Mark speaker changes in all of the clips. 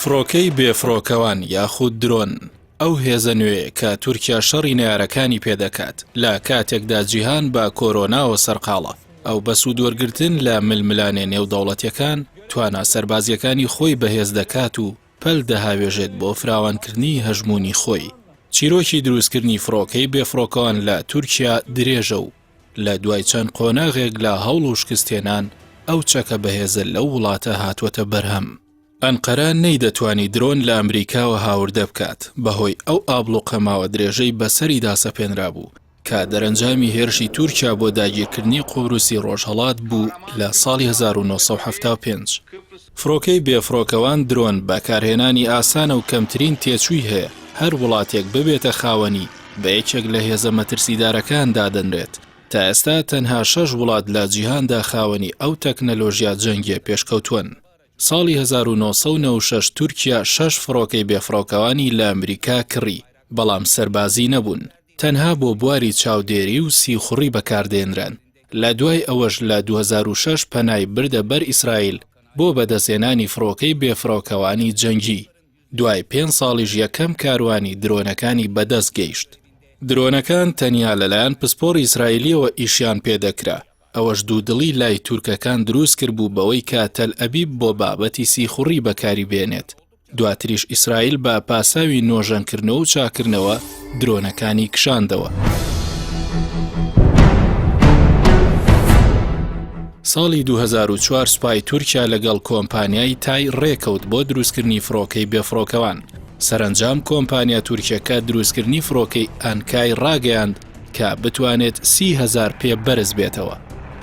Speaker 1: فڕۆکەی بێفڕۆکەوان یاخود درۆن، ئەو هێزە نوێیە کە تورکیا شەڕی نەیارەکانی پێدەکات، لە کاتێکدا جیهان بە کۆرۆناوە سەرقاڵە، ئەو بە سوودوەرگرتن لە ململانێ نێودەوڵەتیەکان توانا سەربازیەکانی خۆی بەهێز دەکات و پەل دەهاوێژێت بۆ فراوانکردنی هەژموونی خۆی. چیرۆکی دروستکردنی فڕۆکەی بێفڕۆکەوان لە تورکیا درێژە و لە دوای چەند قۆناغێک لە هەوڵ و شکستهێنان ئەو چەکە بەهێزە لەو وڵاتە هاتووەتە بەرهەم. ئەنقەرە نەیدەتوانی درۆن لە ئەمریکاوە هاوردە بکات بەهۆی ئەو ئابڵوقە ماوە درێژەی بەسەریدا سەپێنرابوو کە دەرەنجامی هێرشی تورکیا بۆ داگیرکردنی قوبروسی ڕۆژهەڵات بوو لە ساڵی 1975. فڕۆکەی بێفڕۆکەوان درۆن بەکارهێنانی ئاسانە و کەمترین تێچووی هەیە، هەر وڵاتێک ببێتە خاوەنی بە یەکێک لە هێزە مەترسیدارەکان دادەنرێت. تا ئێستا تەنها شەش وڵات لە جیهاندا خاوەنی ئەو تەکنەلۆژیا جەنگیە پێشکەوتووەن. ساڵی 1996 تورکیا شەش فڕۆکەی بێفڕۆکەوانی لە ئەمریکا کڕی، بەڵام سەربازی نەبوون، تەنها بۆ بواری چاودێری و سیخوڕی بەکاردێنران، لە دوای ئەوەش لە 2006 پەنای بردە بەر ئیسرائیل بۆ بەدەستهێنانی فڕۆکەی بێفڕۆکەوانی جەنگی، دوای پێنج ساڵیش یەکەم کاروانی درۆنەکانی بەدەست گەیشت. درۆنەکان تەنیا لەلایەن پسپۆڕی ئیسرائیلییەوە ئیشیان پێدەکرا، ئەوەش دوودڵی لای تورکەکان دروستکردبوو بەوەی کە تەلئەبیب بۆ بابەتی سیخوڕی بەکاری بێنێت، دواتریش ئیسرائیل بە پاساوی نۆژەنکردنەوە و چاککردنەوە درۆنەکانی کشاندەوە. ساڵی 2004 سوپای تورکیا لەگەڵ کۆمپانیای تای ڕێکەوت بۆ دروستکردنی فڕۆکەی بێفڕۆکەوان. سەرەنجام کۆمپانیا تورکیەکە دروستکردنی فڕۆکەی ئەنکای ڕاگەیاند کە بتوانێت 30 هەزار پێ بەرز بێتەوە.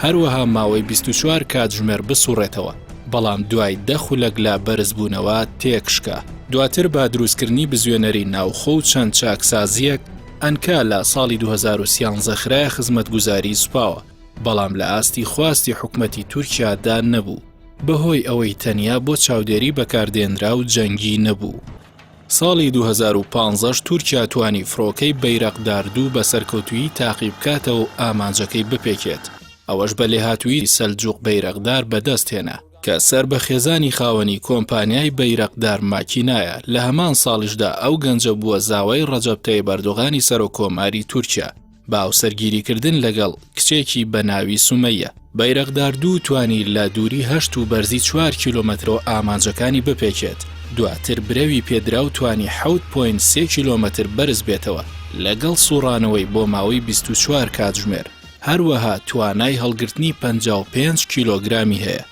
Speaker 1: هەروەها ماوەی 24 کاتژمێر بسوڕێتەوە، بەڵام دوای دە خولەک لە بەرزبوونەوە تێکشکا. دواتر بە دروستکردنی بزوێنەری ناوخۆ و چەند چاکسازییەک، ئەنکا لە ساڵی 2013 خرایە خزمەتگوزاری سوپاوە، بەڵام لە ئاستی خواستی حکومەتی تورکیادا نەبوو، بەهۆی ئەوەی تەنیا بۆ چاودێری بەکاردێنرا و جەنگی نەبوو. ساڵی 2015 ش تورکیا توانی فڕۆکەی بەیرەقدار دوو بە سەرکەوتوویی تاقیبکاتەوە و ئامانجەکەی بپێکێت، ئەوەش بە لێهاتوویی سەلجوق بەیرەقدار بەدەستهێنا، کە سەر بە خێزانی خاوەنی کۆمپانیای بەیرەقدار ماکینایە، لە هەمان ساڵیشدا ئەو گەنجە بووە زاوای ڕەجەب تەیب ئەردۆغانی سەرۆککۆماری تورکیا. بە هاوسەرگیریکردن لەگەڵ کچێکی بە ناوی سومەیە. بەیرەقدار دوو توانی لە دووری هەشت و بەرزی چوار کیلۆمەترەوە ئامانجەکانی بپێکێت، دواتر برەوی پێدرا و توانی حەوت point سێ کیلۆمەتر بەرز بێتەوە لەگەڵ سوڕانەوەی بۆ ماوەی 24 کاتژمێر، هەروەها توانای هەڵگرتنی 55 کیلۆگرامی هەیە.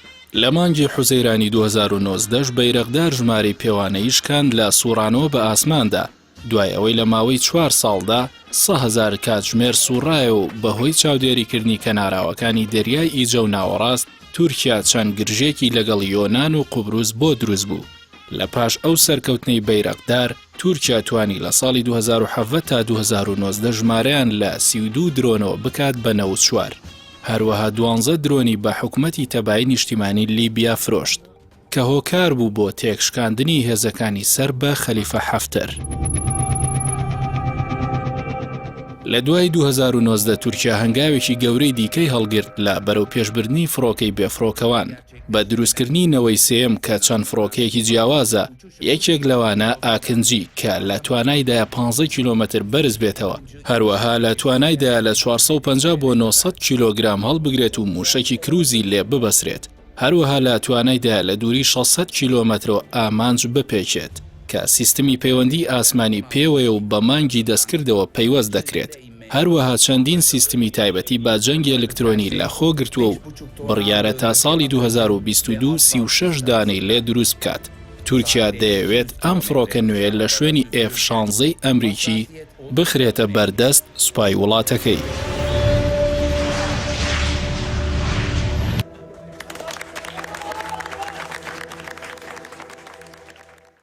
Speaker 1: لە مانگی حوزەیرانی 2019 بەیرەقدار ژمارەی پێوانەیی شکاند لە سوڕانەوە بە ئاسماندا، دوای ئەوەی لە ماوەی چوار ساڵدا 100,000 کاتژمێر سوڕایەوە و بەهۆی چاودێریکردنی کەناراوەکانی دەریای ئیجە و ناوەڕاست، تورکیا چەند گرژێکی لەگەڵ یۆنان و قوبروس بۆ دروست بوو. لە پاش ئەو سەرکەوتنەی بەیرەقدار، تورکیا توانی لە ساڵی 2017 تا 2019 ژمارەیان لە 32 درۆنەوە بکات بە 94. هەروەها دوانزە درۆنی بە حکومەتی تەبایی نیشتیمانی لیبیا فرۆشت. کە هۆکار بوو بۆ تێکشکاندنی هێزەکانی سەر بە خەلیفە حەفتەر. لە دوای 2019 تورکیا هەنگاوێکی گەورەی دیکەی هەڵگرت لە بەرەوپێشبردنی فڕۆکەی بێفڕۆکەوان بە دروستکردنی نەوەی سێیەم کە چەند فڕۆکەیەکی جیاوازە، یەکێک لەوانە ئاکنجی کە لە توانایدایە 15 کیلۆمەتر بەرز بێتەوە، هەروەها لە توانایدایە لە 450 بۆ 900 کیلۆگرام هەڵبگرێت و مووشەکی کروزی لێ ببەسرێت. هەروەها لە توانایدایە لە دووری 600 کیلۆمەترەوە ئامانج بپێکێت، کە سیستمی پەیوەندیی ئاسمانی پێوەیە و بە مانگی دەستکردەوە پەیوەست دەکرێت، هەروەها چەندین سیستمی تایبەتی بە جەنگی ئەلکترۆنی لەخۆ گرتووە و بڕیارە تا ساڵی 2022 36 دانەی لێ دروست بکات. تورکیا دەیەوێت ئەم فڕۆکە نوێیە لە شوێنی ئێف شانزەی ئەمریکی بخرێتە بەردەست سوپای وڵاتەکەی.